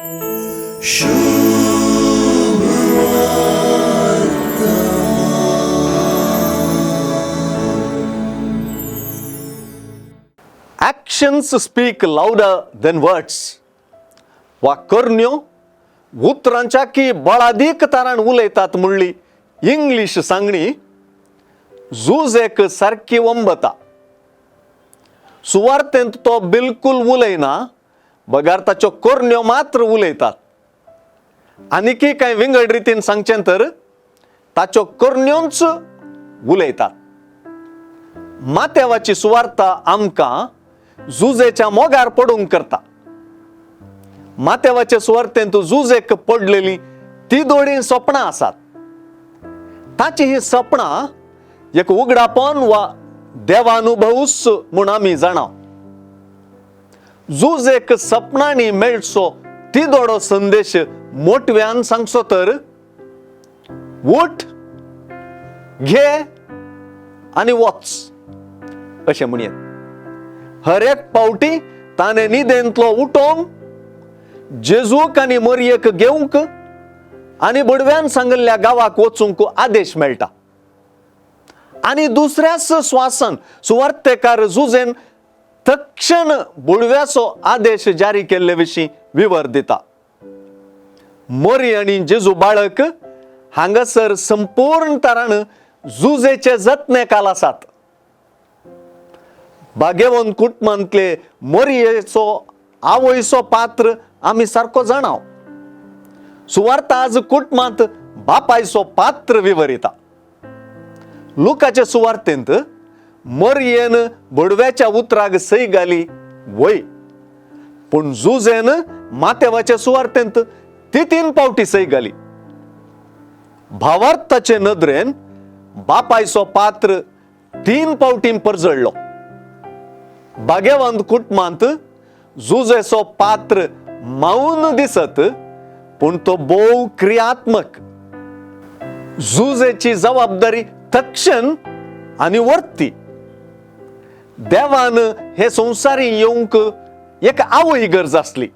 Actions speak louder than words वा करण्यो उतरांच्या की बळादीक तारान उलयतात म्हणली इंग्लीश सांगणी झूज एक सारकी वंबता. सुवार्थेंत तो बिलकुल उलयना, बगार ताच्यो करण्यो मात्र उलयतात. आनीकी कांय विंगड रितीन सांगचें तर ताच्यो करण्योच उलयतात. मातेवाची सुवार्ता आमकां जुजेच्या मोगार पडूंक करता. मातेवाचे सुवार्तेंत जुजेक पडलेली ती दोळी सपनां आसात. ताची ही सपनां एक उगडापण वा देवानुभवूच म्हूण आमी जाणा. जुजेक सपनांनी मेळचो तिदोडो संदेश मोटव्यान सांगचो तर उठ, घे आनी वच अशें म्हणयेत. हर एक पावटी ताणें न्हिदेंतलो उठोवंक जेजूक आनी मरयेक घेवंक आनी बडव्यान सांगिल्ल्या गांवाक वचूंक आदेश मेळटा. आनी दुसऱ्याच स्वासान सुवार्तेकार जुजेन तक्षण बुडव्याचो आदेश जारी केल्ले विशीं विवर दिता. मोरी आनी जेजू बाळक हांगासर संपूर्ण तरान जुजेचे जतनेकाल आसात. बागेवन कुटुंबांतले मोरयेचो आवयचो पात्र आमी सारको जाणाव. सुवार्ता आज कुटुंबांत बापायचो पात्र विवरिता. लुकाचे सुवार्तेंत मोरयेन बडव्याच्या उतराक सय घाली वय, पूण जुजेन मातेवाचे सुवार्तेंत ती तीन पावटी सय घाली. भावार्थाचे नदरेन बापायचो पात्र तीन पावटी परजळ्ळो. भाग्यवंत कुटुंबांत जुजेचो पात्र मौन दिसत, पूण तो भोव क्रियात्मक. जुजेची जबाबदारी तक्षण आनी वर्ती. देवान हे संवसारी येवंक एक आवय गरज आसली.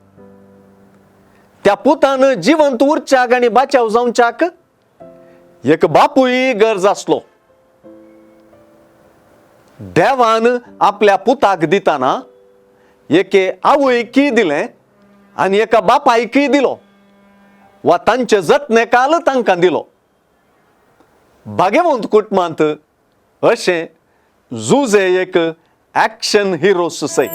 त्या पुतान जिवंत उरच्याक आनी बाचाव जावच्याक एक बापूय गरज आसलो. देवान आपल्या पुताक दिताना एके आवयकय दिलें आनी एका बापायकय दिलो वा तांचे जतनेकाल तांकां दिलो. भाग्यवंत कुटुंबांत अशें जुजे एक एक्शन हिरो सय.